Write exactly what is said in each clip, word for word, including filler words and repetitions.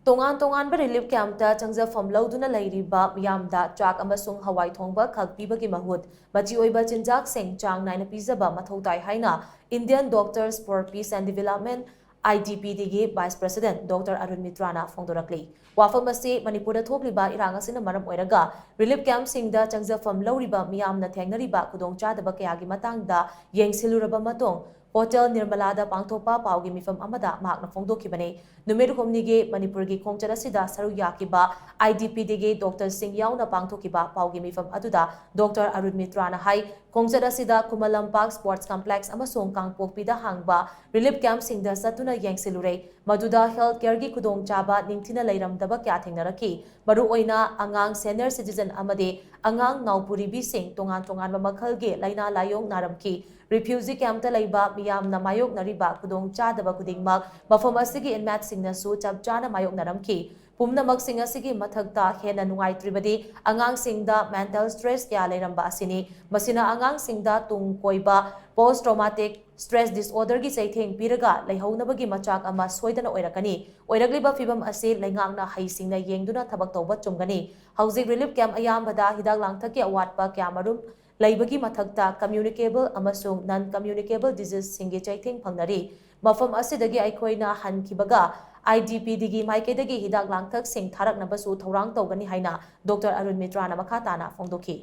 ꯇꯣꯉꯥꯟ ꯇꯣꯉꯥꯟꯕ ꯔꯤꯂꯤꯐ ꯀꯦꯝꯞꯇ ꯆꯪꯖꯐꯝ ꯂꯧꯗꯨꯅ ꯂꯩꯔꯤꯕ ꯃꯤꯌꯥꯝꯗ ꯆꯥꯛ ꯑꯃꯁꯨꯡ ꯍꯋꯥꯏ ꯊꯣꯡꯕ ꯈꯛ ꯄꯤꯕꯒꯤ ꯃꯍꯨꯠ, ꯃꯆꯤ ꯑꯣꯏꯕ ꯆꯤꯟꯖꯥꯛꯁꯤꯡ ꯆꯥꯡ ꯅꯥꯏꯅ ꯄꯤꯖꯕ ꯃꯊꯧ ꯇꯥꯏ ꯍꯥꯏꯅ Indian Doctors for Peace and Development, I D P D ꯒꯤ Vice President Doctor Arun Mitraꯅ ꯐꯣꯡꯗꯣꯔꯛꯂꯤ꯫ ꯋꯥꯐꯝ ꯑꯁꯤ ꯃꯅꯤꯄꯨꯔꯗ ꯊꯣꯛꯂꯤꯕ ꯏꯔꯥꯡ ꯑꯁꯤꯅ ꯃꯔꯝ ꯑꯣꯏꯔꯒ ꯔꯤꯂꯤꯐ ꯀꯦꯝꯞꯁꯤꯡꯗ ꯆꯪꯖꯐꯝ ꯂꯧꯔꯤꯕ ꯃꯤꯌꯥꯝꯅ ꯊꯦꯡꯅꯔꯤꯕ ꯈꯨꯗꯣꯡꯆꯥꯗꯕ ꯀꯌꯥꯒꯤ ꯃꯇꯥꯡꯗ ꯌꯦꯡꯁꯤꯜꯂꯨꯔꯕ ꯃꯇꯨꯡ, ꯍꯣꯇꯦꯜ ꯅꯤꯔꯃꯂꯥꯗ ꯄꯥꯡꯊꯣꯛꯄ ꯄꯥꯎꯒꯤ ꯃꯤꯐꯝ ꯑꯃꯗ ꯃꯍꯥꯛꯅ ꯐꯣꯡꯗꯣꯛꯈꯤꯕꯅꯤ꯫ ꯅꯨꯃꯤꯠ ꯍꯨꯝꯅꯤꯒꯤ ꯃꯅꯤꯄꯨꯔꯒꯤ ꯈꯣꯡꯆꯠ ꯑꯁꯤꯗ ꯁꯔꯨꯛ ꯌꯥꯈꯤꯕ I D P D ꯒꯤ ꯗꯣꯛꯇꯔꯁꯤꯡ ꯌꯥꯎꯅ ꯄꯥꯡꯊꯣꯛꯈꯤꯕ ꯄꯥꯎꯒꯤ ꯃꯤꯐꯝ ꯑꯗꯨꯗ ꯗꯣꯛꯇꯔ ꯑꯔꯨꯟ ꯃꯤꯇ꯭ꯔꯥꯅ ꯍꯥꯏ, ꯈꯣꯡꯆꯠ ꯑꯁꯤꯗ ꯈꯨꯃꯟ ꯂꯝꯄꯥꯛ ꯁ꯭ꯄꯣꯔꯠꯁ ꯀꯝꯄ꯭ꯂꯦꯛꯁ ꯑꯃꯁꯨꯡ ꯀꯥꯡꯄꯣꯛꯄꯤꯗ ꯍꯥꯡꯕ ꯔꯤꯂꯤꯐ ꯀꯦꯝꯞꯁꯤꯡꯗ ꯆꯠꯇꯨꯅ ꯌꯦꯡꯁꯤꯜꯂꯨꯔꯦ꯫ ꯃꯗꯨꯗ ꯍꯦꯜꯊ ꯀꯦꯌꯔꯒꯤ ꯈꯨꯗꯣꯡꯆꯥꯕ ꯅꯤꯡꯊꯤꯅ ꯂꯩꯔꯝꯗꯕ ꯀꯌꯥ ꯊꯦꯡꯅꯔꯛꯈꯤ꯫ ꯃꯔꯨꯑꯣꯏꯅ ꯑꯉꯥꯡ, ꯁꯦꯅꯤꯌꯔ ꯁꯤꯇꯤꯖꯟ ꯑꯃꯗꯤ ꯑꯉꯥꯡ ꯅꯥꯎꯄꯨꯔꯤꯕꯤꯁꯤꯡ ꯇꯣꯉꯥꯟ ꯇꯣꯉꯥꯟꯕ ꯃꯈꯜꯒꯤ ꯂꯥꯏꯅꯥ ꯂꯥꯏꯌꯣꯡ ꯅꯥꯔꯝꯈꯤ꯫ ꯔꯤꯐ꯭ꯌꯨꯖꯤ ꯀꯦꯝꯞꯇ ꯂꯩꯕ ꯃꯤꯌꯥꯝꯅ ꯃꯥꯌꯣꯛꯅꯔꯤꯕ ꯈꯨꯗꯣꯡꯆꯥꯗꯕ ꯈꯨꯗꯤꯡꯃꯛ ꯃꯐꯝ ꯑꯁꯤꯒꯤ ꯏꯟꯃꯦꯠꯁꯤꯡꯅꯁꯨ ꯆꯞ ꯆꯥꯅ ꯃꯥꯌꯣꯛꯅꯔꯝꯈꯤ꯫ ꯄꯨꯝꯅꯃꯛꯁꯤꯡ ꯑꯁꯤꯒꯤ ꯃꯊꯛꯇ ꯍꯦꯟꯅ ꯅꯨꯡꯉꯥꯏꯇ꯭ꯔꯤꯕꯗꯤ ꯑꯉꯥꯡꯁꯤꯡꯗ ꯃꯦꯟꯇꯦꯜ ꯁ꯭ꯇ꯭ꯔꯦꯁ ꯀꯌꯥ ꯂꯩꯔꯝꯕ ꯑꯁꯤꯅꯤ꯫ ꯃꯁꯤꯅ ꯑꯉꯥꯡꯁꯤꯡꯗ ꯇꯨꯡ ꯀꯣꯏꯕ ꯄꯣꯁ ꯇ꯭ꯔꯣꯃꯥꯇꯤꯛ ꯁ꯭ꯇ꯭ꯔꯦꯁ ꯗꯤꯁꯑꯣꯔꯗꯔꯒꯤ ꯆꯩꯊꯦꯡ ꯄꯤꯔꯒ ꯂꯩꯍꯧꯅꯕꯒꯤ ꯃꯆꯥꯛ ꯑꯃ ꯁꯣꯏꯗꯅ ꯑꯣꯏꯔꯛꯀꯅꯤ꯫ ꯑꯣꯏꯔꯛꯂꯤꯕ ꯐꯤꯚꯝ ꯑꯁꯤ ꯂꯩꯉꯥꯛꯅ ꯍꯩꯁꯤꯡꯅ ꯌꯦꯡꯗꯨꯅ ꯊꯕꯛ ꯇꯧꯕ ꯆꯨꯝꯒꯅꯤ꯫ ꯍꯧꯖꯤꯛ ꯔꯤꯂꯤꯐ ꯀꯦꯝꯞ ꯑꯌꯥꯝꯕꯗ ꯍꯤꯗꯥꯛ ꯂꯥꯡꯊꯛꯀꯤ ꯑꯋꯥꯠꯄ ꯀꯌꯥꯃꯔꯨꯝ ꯂꯩꯕꯒꯤ ꯃꯊꯛꯇ, ꯀꯝꯃ꯭ꯌꯨꯅꯤꯀꯦꯕꯜ ꯑꯃꯁꯨꯡ ꯅꯟ ꯀꯝꯃ꯭ꯌꯨꯅꯤꯀꯦꯕꯜ ꯗꯤꯖꯤꯖꯁꯤꯡꯒꯤ ꯆꯩꯊꯦꯡ ꯐꯪꯅꯔꯤ꯫ ꯃꯐꯝ ꯑꯁꯤꯗꯒꯤ ꯑꯩꯈꯣꯏꯅ ꯍꯟꯈꯤꯕꯒ, I D P D ꯒꯤ ꯃꯥꯏꯀꯩꯗꯒꯤ ꯍꯤꯗꯥꯛ ꯂꯥꯡꯊꯛꯁꯤꯡ ꯊꯥꯔꯛꯅꯕꯁꯨ ꯊꯧꯔꯥꯡ ꯇꯧꯒꯅꯤ ꯍꯥꯏꯅ ꯗꯣꯛꯇꯔ ꯑꯔꯨꯟ ꯃꯤꯇ꯭ꯔꯥꯅ ꯃꯈꯥ ꯇꯥꯅ ꯐꯣꯡꯗꯣꯛꯈꯤ꯫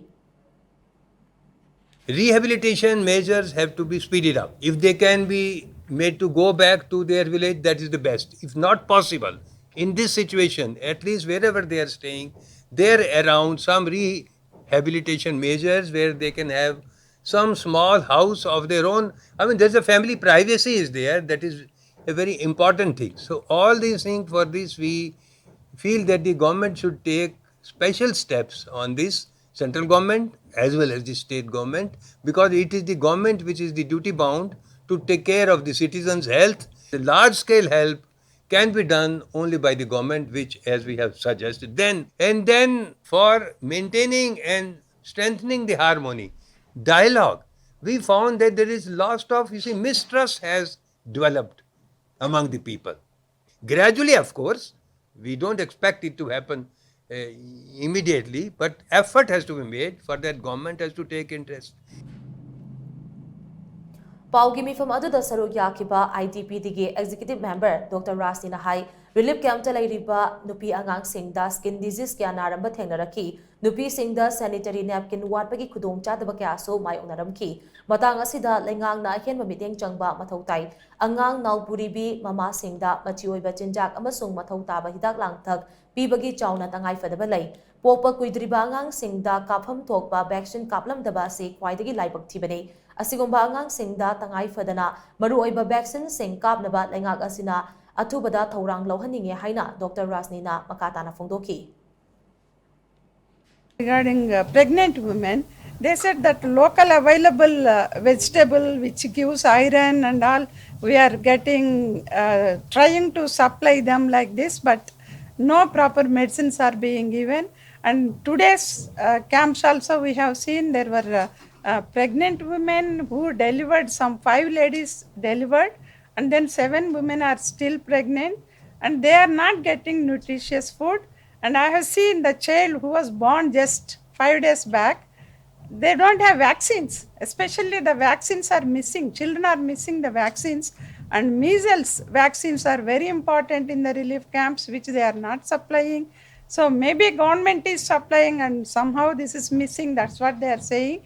Rehabilitation measures have to be speeded up. If they can be made to go back to their village, that is the best. If not possible, in this situation, at least wherever they are staying, there around some rehabilitation measures where they can have some small house of their own. I mean, there's a family privacy is there, that is a very important thing. So all these things, for this, we feel that the government should take special steps on this, central government as well as the state government, because it is the government which is the duty bound to take care of the citizens' health. The large scale help can be done only by the government, which, as we have suggested, then and then for maintaining and strengthening the harmony, dialogue, we found that there is lots of, you see, mistrust has developed among the people. Gradually, of course, We don't expect it to happen uh, immediately, but effort has to be made. For that, government has to take interest. ꯄꯥꯎꯒꯤ ꯃꯤꯐꯝ ꯑꯗꯨꯗ ꯁꯔꯨꯛ ꯌꯥꯈꯤꯕ IDPꯗꯒꯤ Executive Member Doctor ꯔꯥꯖꯅꯤꯅ ꯍꯥꯏ, relief campꯇ ꯂꯩꯔꯤꯕ ꯅꯨꯄꯤ ꯑꯉꯥꯡꯁꯤꯡꯗ skin diseaseꯀꯤ ꯑꯅꯥꯔꯝꯕ ꯊꯦꯡꯅꯔꯛꯈꯤ꯫ ꯅꯨꯄꯤꯁꯤꯡꯗ sanitary napkin ꯋꯥꯠꯄꯒꯤ ꯈꯨꯗꯣꯡꯆꯥꯗꯕ ꯀꯌꯥꯁꯨ ꯃꯥꯌꯣꯛꯅꯔꯝꯈꯤ꯫ ꯃꯇꯥꯡ ꯑꯁꯤꯗ ꯂꯩꯉꯥꯛꯅ ꯑꯍꯦꯟꯕ ꯃꯤꯠꯌꯦꯡ ꯆꯪꯕ ꯃꯊꯧ ꯇꯥꯏ꯫ ꯑꯉꯥꯡ ꯅꯥꯎꯄꯨꯔꯤꯕꯤ ꯃꯃꯥꯁꯤꯡꯗ ꯃꯆꯤ ꯑꯣꯏꯕ ꯆꯤꯟꯖꯥꯛ ꯑꯃꯁꯨꯡ ꯃꯊꯧ ꯇꯥꯕ ꯍꯤꯗꯥꯛ ꯂꯥꯡꯊꯛ ꯄꯤꯕꯒꯤ ꯆꯥꯎꯅ ꯇꯉꯥꯏ ꯐꯗꯕ ꯂꯩ꯫ ꯄꯣꯛꯄ ꯀꯨꯏꯗ꯭ꯔꯤꯕ ꯑꯉꯥꯡꯁꯤꯡꯗ ꯀꯥꯞꯐꯝ ꯊꯣꯛꯄ vaccine ꯀꯥꯞꯂꯝꯗꯕ ꯑꯁꯤ ꯈ꯭ꯋꯥꯏꯗꯒꯤ ꯂꯥꯏꯕꯛ ꯊꯤꯕꯅꯤ꯫ ꯑꯁꯤꯒꯨꯝꯕ ꯑꯉꯥꯡꯁꯤꯡꯗ ꯇꯉꯥꯏ ꯐꯗꯅ ꯃꯔꯨꯑꯣꯏꯕ vaccineꯁꯤꯡ ꯀꯥꯞꯅꯕ ꯂꯩꯉꯥꯛ ꯑꯁꯤꯅ ꯑꯊꯨꯕꯗ ꯊꯧꯔꯥꯡ ꯂꯧꯍꯟꯅꯤꯡꯉꯤ ꯍꯥꯏꯅ Doctor ꯔꯥꯖꯅꯤꯅ ꯃꯈꯥ ꯇꯥꯅ ꯐꯣꯡꯗꯣꯛꯈꯤ꯫ Regarding uh, pregnant women, they said that local available uh, vegetable which gives iron and all, we are getting uh, trying to supply them like this, but no proper medicines are being given. And today's uh, camps also we have seen there were uh, uh, pregnant women who delivered, some five ladies delivered, and then seven women are still pregnant and they are not getting nutritious food. And I have seen the child who was born just five days back. They don't have vaccines, especially the vaccines are missing. Children are missing the vaccines, and measles vaccines are very important in the relief camps, which they are not supplying. So maybe government is supplying and somehow this is missing. That's what they are saying.